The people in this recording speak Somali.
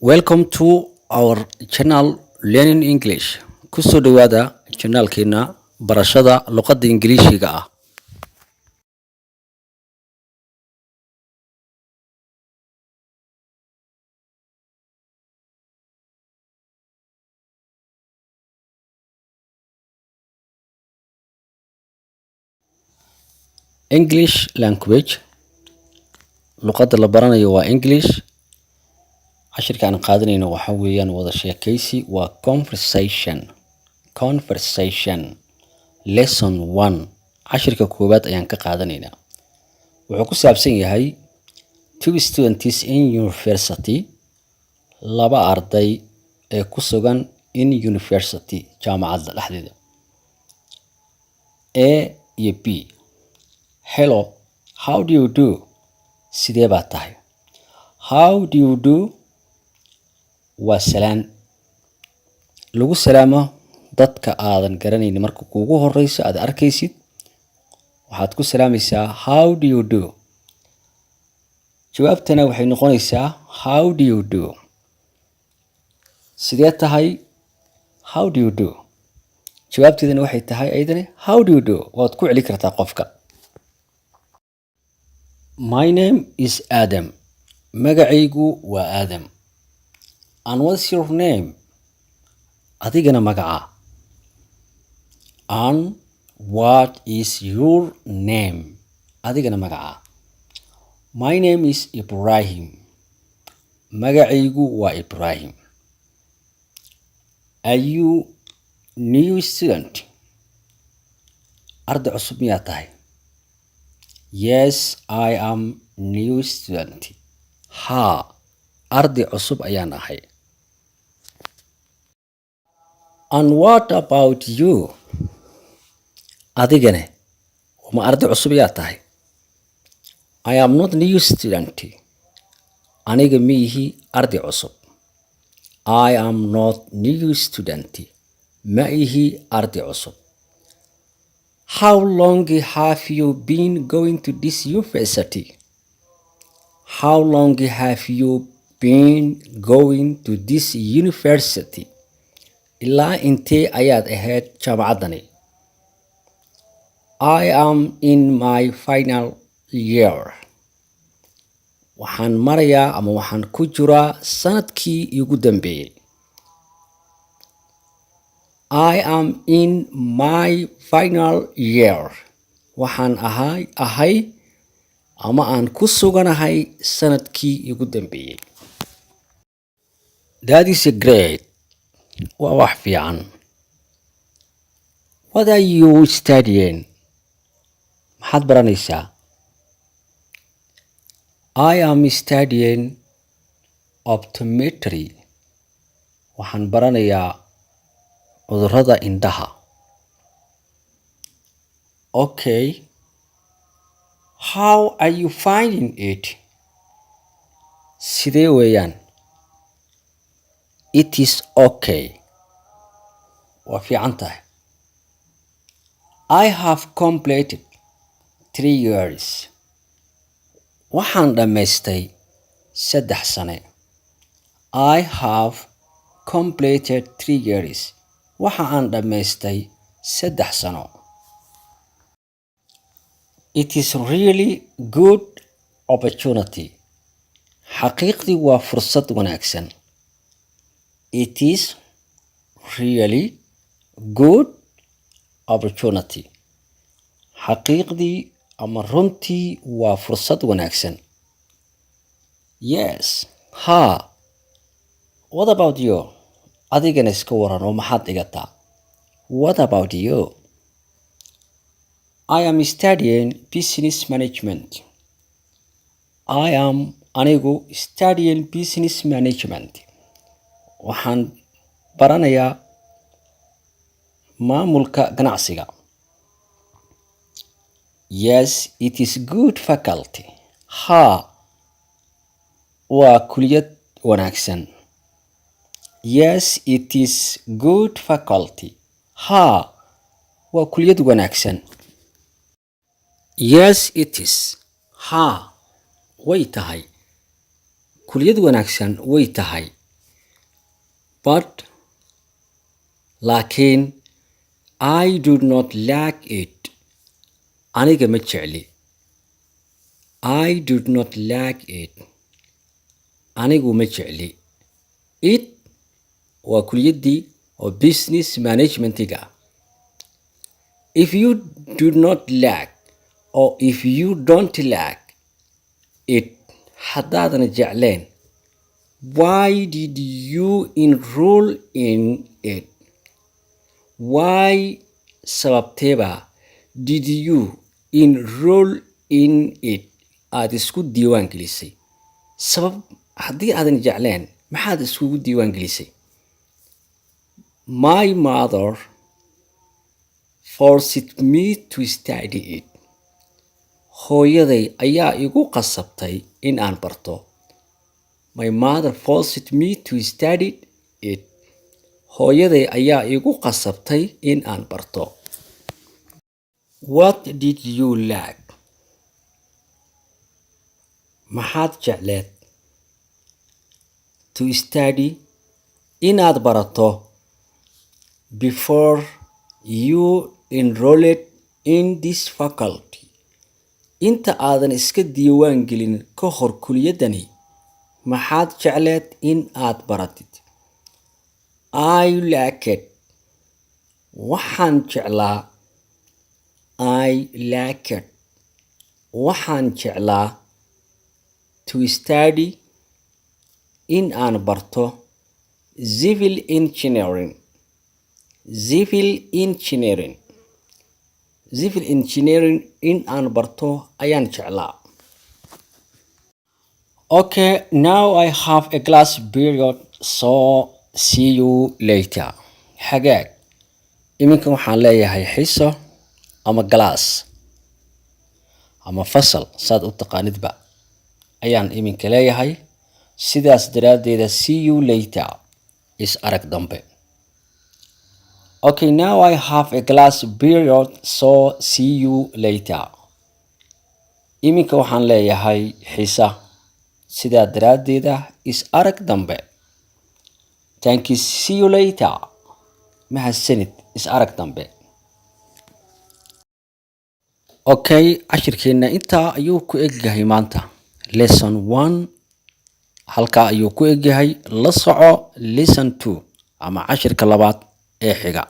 Welcome to our channel Learning English. Kusoo dhawaada channelkeena barashada luqadda Ingiriisiga ah. English language, luqadda la baranayo waa English. Cashirka aan qaadanayno waxa weeyaan wada sheekaysi, waa conversation. Conversation lesson 1, cashirka koowaad ayaan ka qaadanaynaa. Wuxuu ku saabsan yahay two students in university, laba arday ee ku sugan in university, jaamacadda dhexdeeda. A iyo B. Hello, how do you do? Sidee baad tahay? How do you do waa salaan lagu salaamo dadka aadan garanaynin. Marka kuugu horeyso aad arkaysid, waxaad ku salaamaysaa "How do you do?" Jawaabtana waxay noqonaysaa "How do you do?" Sidee tahay? How do you do? Jawaabteedana waxay tahay ayadana "How do you do?" Waad ku celi kartaa qofka. My name is Adam. Magacaygu waa Adam. And what's your name? Adigana magaca? And what is your name? Adigana magaca? My name is Ibrahim. Magacaygu waa Ibrahim. Are you new student? Arday cusub miyaa tahay? Yes, I am new student. Haa, arday cusub ayaan ahay. And what about you? Adigane ma arday cusub ayaa tahay? I am not new student. Aniga ma ihi arday cusub. I am not new student. Ma ihi arday cusub. How long have you been going to this university? How long have you been going to this university? Ilaa intee ayaad ahayd jaamacaddani? I am in my final year. Waxaan marayaa ama waxaan ku jiraa sanadkii iigu dambeeyey. I am in my final year. Waxaan ahay ama aan ku suganahay sanadkii iigu dambeeyey. That is a great. Waa wax fiican. What are you studying? Maxaad baranaysaa? I am studying optometry. Waxaan baranayaa cudurrada indhaha. Okay. How are you finding it? Sidee weeyaan? It is okay. Waa fiican tahay. I have completed 3 years. Waxaan dhammaystay 3 sane. I have completed 3 years. Waxa aan dhammaystay 3 sano. It is really good opportunity. Xaqiiqdii waa fursad wanaagsan. It is really good opportunity. Xaqiiqdii ama runtii waa fursad wanaagsan. Yes, haa. What about you? Adigana iska waran oo maxaad dhigataa? What about you? I am studying business management. I am, anigu, studying business management. Waxaan baranayaa maamulka ganacsiga. Yes, it is good faculty. Haa, waa kuliyad wanaagsan. Yes, it is good faculty. Haa, waa kuliyad wanaagsan. Yes, it is. Haa, way tahay. Kuliyad wanaagsan way tahay. But, laakiin, I do not like it, aniga ma jecli. I do not like it, anigu ma jecli. It waa kuliyaddii oo business managementiga. If you do not like or if you don't like it, haddaadan jecleen, why did you enroll in it? Why, sababteeba, did you enroll in it, aada isku diiwaan gelisay? Sabab, haddii aadan jecleen, maxaad iskugu diiwaan gelisay? My mother forced me to study it. Hooyaday ayaa igu qasabtay in aan barto. My mother forced me to study it. Hooyaday ayaa igu qasabtay in aan barto. What did you like, maxaad jecleed, to study, inaad barato, before you enrolled in this faculty? Inta aadan iska diiwaan gelin ka hor kuliyaddani, maxaad jecleed in aad baratid? I liked, waxaan jeclaa. I liked, waxaan jeclaa, to study, in aan barto, civil engineering. Civil engineering, civil engineering in aan barto ayaan jeclaa. Okay, now I have a class period, so see you later. Hagaag, iminka waxaan leeyahay xiso ama class ama fasal, saad u taqaanidba, ayaan iminka leeyahay. Sidaas daraaddeeda, see you later, is arag dambe. Okay, now I have a class period, so see you later. Iminka waxaan leeyahay xisa, sidaa daraaddeeda is arag dambe. Thank you, see you later. Mahadsanid, is arag dambe. Okay, cashirkeenna intaa ayuu ku egyahay maanta. Lesson 1 halkaa ayuu ku egyahay. La soco lesson 2 ama cashirka labaad ee xiga.